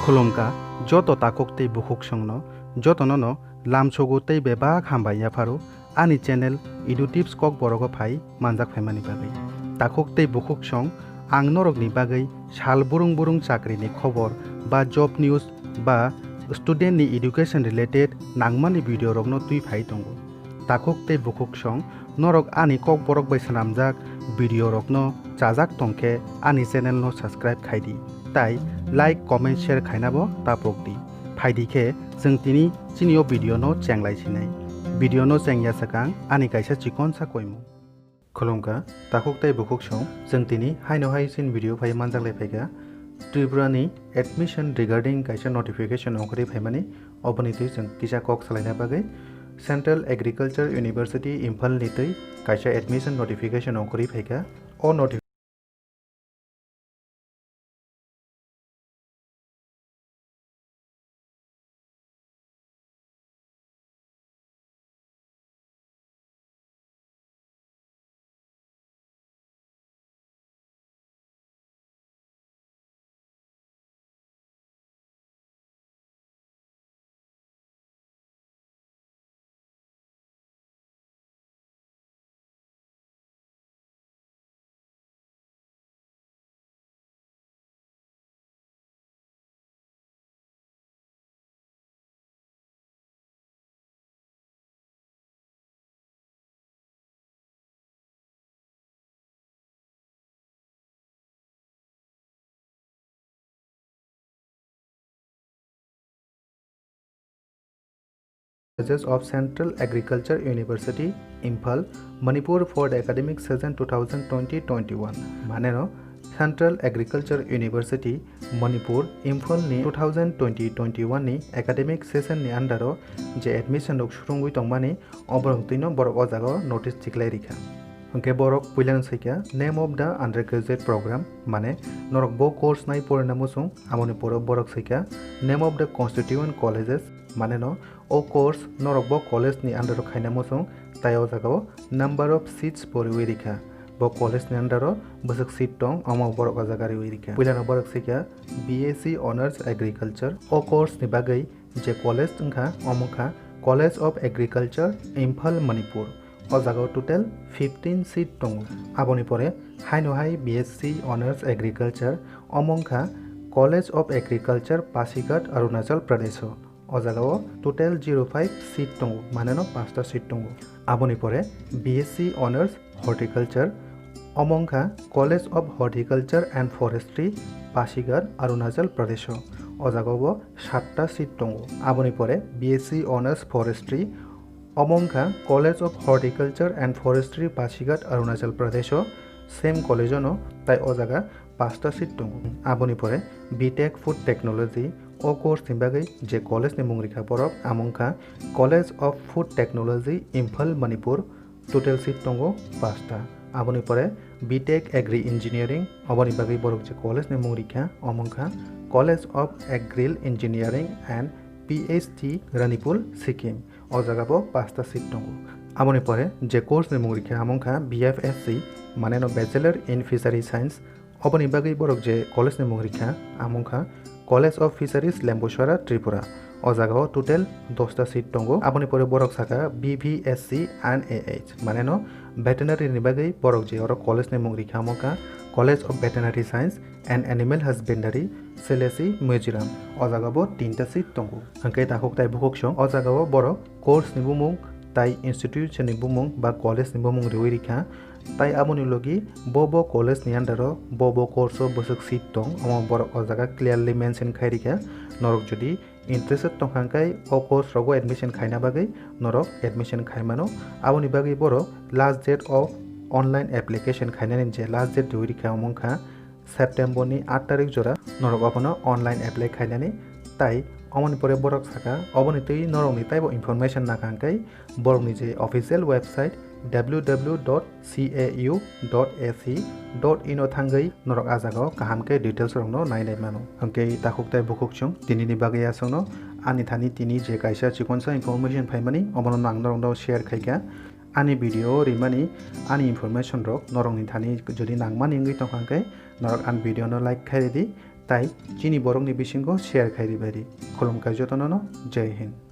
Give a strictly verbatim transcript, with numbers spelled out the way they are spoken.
Khulumkha joto takhuk tei bukhuksongno, jotono no lamsogo tei bebak hambai yapharo ani channel Edu Tips Kokborok o phai manjak phaimani bagwi. Takhuk tei bukhuksong, ang norokni bagwi sal burung burung chakrini khobor ba job news ba student ni education related nangmani video rokno twi phai tongo. Takhuk tei bukhuksong, norok ani Kokborok bai swnamjak video rokno chajak tongkhe ani channel no subscribe khaidi, tai like, comment, share khainabo tapokdi. Phaidi khe chwng tini chini o video no chenglai sinai. Video no chengya swkang ani kaisa chikonsa koimung. Khulumkha, takhuk tei bukhuksong, chwng tini haino hai chini video phai manjak lai phaikha. Tripura ni admission regarding kaisa notification ongkhorwi phaimani, oboni twi chwng kisa kok salaina bagwi Central Agriculture University Imphal ni twi kaisa admission notification ongkhorwi phaikha. O notification Colleges of Central Agriculture University, Imphal, Manipur for the academic session two thousand twenty twenty-one. Mane no, Central Agriculture University, Manipur, Imphal ni two thousand twenty twenty-one ni academic session ni under o je admission rok surungwi tongmani, oborok twi no borok o jaga o notice chiklai rikha. Hwnkhe borok puilano saikha name of the undergraduate program, mane norok bo course nai porina muchung, aboni pore borok saikha name of the constituent colleges, mane no o course norok bo college ni under o khaina muchung, tai o jaga o number of seats bo riwi rikha. Bo college ni under o bwswk seat tong, omo borok o jaga riwi rikha. Puilano borok saikha B S C Honours Agriculture. O course ni bagwi je college wngkha, omo wngkha College of Agriculture, Imphal, Manipur. O jaga o total fifteen seat tongo. Aboni pore haino hai B S C Honours Agriculture, omo wngkha College of Agriculture, Pasighat, Arunachal Pradesh o. O jaga o total zero five seat tongo, mane no panchta seat tongo. Aboni pore B S C Honours Horticulture, omo wngkha College of Horticulture and Forestry, Pasighat, Arunachal Pradesh o. O jaga o bo satta seat tongo. Aboni pore B S C Honours Forestry, omo wngkha College of Horticulture and Forestry, Pasighat, Arunachal Pradesh o, same college o no, tai o jaga panchta seat tongo. Aboni pore B Tech Food Technology, o course ni bagwi je college ni mung rikha borok, amo wngkha College of Food Technology, Imphal, Manipur, total seat tongo panchta. Aboni pore B Tech Agri Engineering, oboni bagwi borok je college ni mung rikha, omo wngkha College of Agri Engineering and P H T, Ranipur, Sikkim. O jaga bo panchta seat tongo. Aboni pore je course ni mung rikha, amo wngkha B F S C, mane no Bachelor in Fishery Science. Oboni bagwi borok je college ni mung rikha, amo wngkha College of Fisheries, Lembusara, Tripura. O jaga o total dosta seat tongo. Aboni pore borok saka B V S C N A H, mane no veterinary ni bagwi borok je oro college ni mung rikha, amo wngkha College of Veterinary Science and Animal Husbandry, Selesi, Mizoram. O jaga bo tinta seat tongo. Hwnkhe takhuk tai bukhuksong o jaga o borok course ni bumung tai institution ni bumung ba college ni bumung riwi rikha. Tai aboni logi bo bo college ni under o bo bo course o bwswk seat tong, omo borok o jaga clearly mention khai rikha. Norok jodi interested tongkha hwnkhe o course rogo admission khaina bagwi norok admission khai mano. Aboni bagwi borok last date of online application khainani je last date riwi rikha, omo wngkha September ni aat tarik jora norok obono online apply khainani. Tai omoni pore borok saka, oboni twi norokni taibo information nangkha hwnkhe borokni je official website W W W dot C A U dot A C dot in o thangwi norok ah jagao kaham khe details rokno nainai mano. Hwnkhe takhuk tai bukhuksong tinini bagwi aswkno ani thani tini je kaisa chikonsa information phaimani obono ang norokno share khaikha. Ani video o rimani ani information rok norokni thani jodi nangmani wngwi tongkha hwnkhe norok ani video no like khai ridi. Tai chini borokni bisingo share khai ribai di. Khulumkha jotono no, Jai Hind.